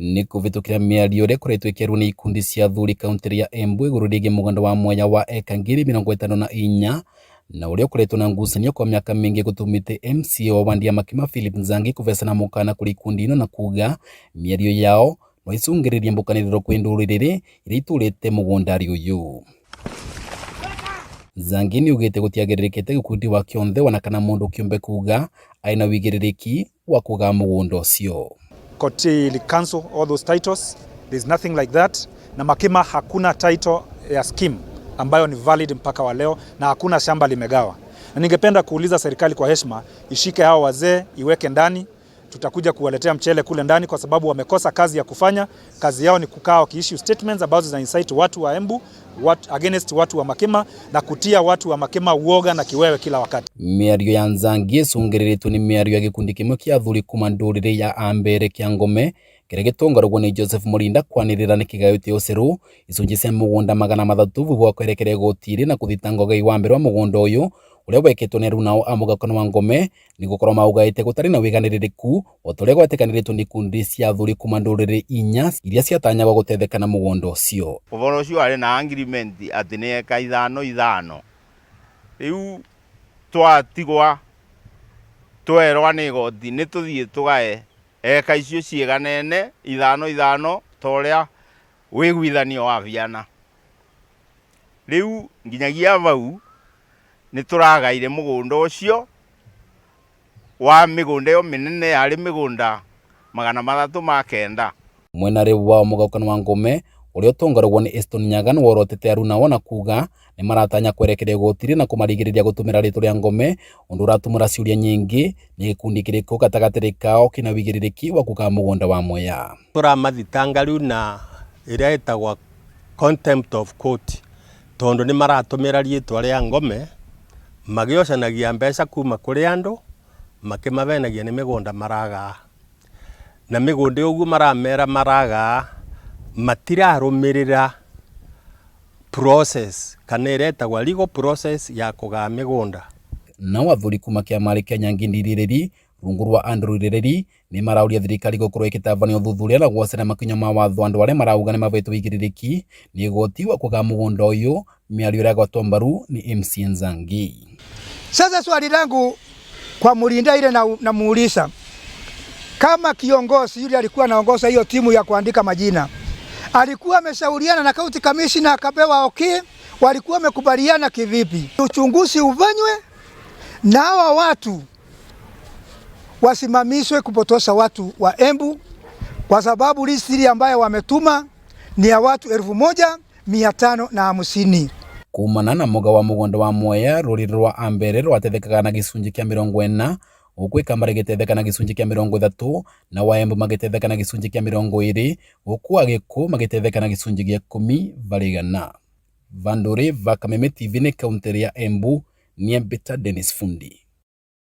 Nĩ kũvĩtũkĩra mĩario ĩrĩa ĩkoretwo ĩkĩario nĩ ikundi cia athuri kaũntĩ ya Embu igũrũ rĩgiĩ mũgũnda wa Mwea wa eka 54,000 na ũrĩa ũkoretwo na ngucanio kwa mĩaka mĩingĩ gũtũmĩte MCA wa wandi ya Makima Philip Nzangi kũvecana mũkana kũrĩ ikundi ino na kuga mĩario yao no icũngĩrĩrie mbũkanĩrĩro kwĩ ndũrĩrĩ iria itũrĩte mũgũnda-rĩ ũyũ. Nzangi nĩaugĩte gũtiagĩrĩrĩkĩte gĩkundi wa kĩonthe ona kana mũndũ kĩũmbe kuga arĩ na wĩigĩrĩrĩki wa kũgaa mũgũnda ũcio. Koti ili cancel all those titles. There's nothing like that. Na Makima hakuna title ya scheme ambayo ni valid mpaka wa leo na hakuna shamba limegawa. Na ningependa kuuliza serikali kwa heshima ishike hao wazee iweke ndani. Tutakuja kuwaletea mchele kule ndani kwa sababu wamekosa kazi ya kufanya. Kazi yao ni kukaa wakiissue statements ambazo zina incite watu wa Embu against watu wa Makima na kutia watu wa Makima uoga na kiwewe kila wakati. Mĩario ya Nzangi ĩcũngĩrĩrĩtwo nĩ mĩario ya gĩkundi kĩmwe kĩa athuri kuma ndũrĩrĩ ya Ambere kĩa Ngome kĩrĩa gĩtongoragwo nĩ Joseph Mũrinda kwanĩrĩra nĩ kĩgayũtie ũcerũ icunjĩ cia mũgũnda 300 thutha wa kwerekera igoti-inĩ na kũthitanga ũgai wa mbere wa mũgũnda ũyũ ũrĩa wekĩtwo nĩ arunao a mũgakano wa Ngome nĩ gũkorwo maũgaĩte gũtarĩ na wĩganĩrĩrĩku o ta ũrĩa gwetĩkanĩrĩtwo nĩ ikundi cia athuri kuma ndũrĩrĩ inya iria ciatanyagwo gũtetheka na mũgũnda ũcio. Ũhoro ũcio warĩ na agreement atĩ nĩ eka ithano ithano. Rĩu twatigwa twerwa nĩ igoti nĩ tũthiĩ tũgae eka icio ciĩganene ithano ithano ta ũrĩa wĩguithanio wabiana. Rĩu nginyagia bau nĩ tũragaire mũgũnda ũcio wa mĩgũnda ĩyo mĩnene yarĩ mĩgũnda 309. Mwena rĩu wa mũgayũkano wa Ngome ũrĩa ũtongoragwo nĩ Eston Nyaga nĩ worotete arunao na kuga nĩ maratanya kwerekera igoti-inĩ na kũmarigĩrĩria gũtũmĩra rĩtwa rĩa Ngome ũndũ ũratumũra ciũria nyingĩ nĩ gĩkundi kĩrĩkũ gatagatĩ kao kĩna wĩigĩrĩrĩki wa kũgaa mũgũnda wa Mwea. Tũramathitanga rĩu na ĩrĩa ĩtagwo contempt of court tondũ nĩ maratũmĩra rĩtwa rĩa Ngome magĩocanagia mbeca kuma kũrĩ andũ makĩmabenagia nĩ mĩgũnda maragaa na mĩgũnda ũguo maramera maragaa matirarũmĩrĩra process kana ĩrĩa ĩtagwo legal process ya kũgaa mĩgũnda. Nao athuri kuma kĩama kĩa Nyangi Ndirĩrĩri rungu rwa Andrew Irĩrĩri nĩ marauria thirikari gũkorwo ĩgĩtabania ũthuthuria na gwacĩra makinya ma watho andũ arĩa marauga nĩ mavetwo wĩigĩrĩrĩki nĩ igoti wa kũgaa mũgũnda ũyũ. Mĩario ĩrĩa gwatwo mbaru nĩ MC Nzangi. Sasa swali langu kwa Mulinda ile namuuliza kama kiongozi yule alikuwa anaongoza hiyo timu ya kuandika majina, alikuwa ameshauriana na county commissioner akapewa okay, walikuwa wamekubaliana kivipi? Uchunguzi ufanywe na hawa watu wasimamishwe kupotosha watu wa Embu, kwa sababu listi ambayo wametuma ni ya watu 1550. Kumana na muga wa mũgũnda wa Mwea rũrĩrĩ rwa Ambere rwatethekaga na gĩcunjĩ kĩa 40 gũkũ Ikamba rĩgĩtetheka na gĩcunjĩ kĩa 30 na Waembu magĩtetheka na gĩcunjĩ kĩa 20 gũkũ Agĩkũ magĩtetheka na gĩcunjĩ gĩa 10 varĩ igana. Vandũrĩ va Kameme TV nĩ kaũntĩ ya Embu, Niambĩta Dennis Fundi.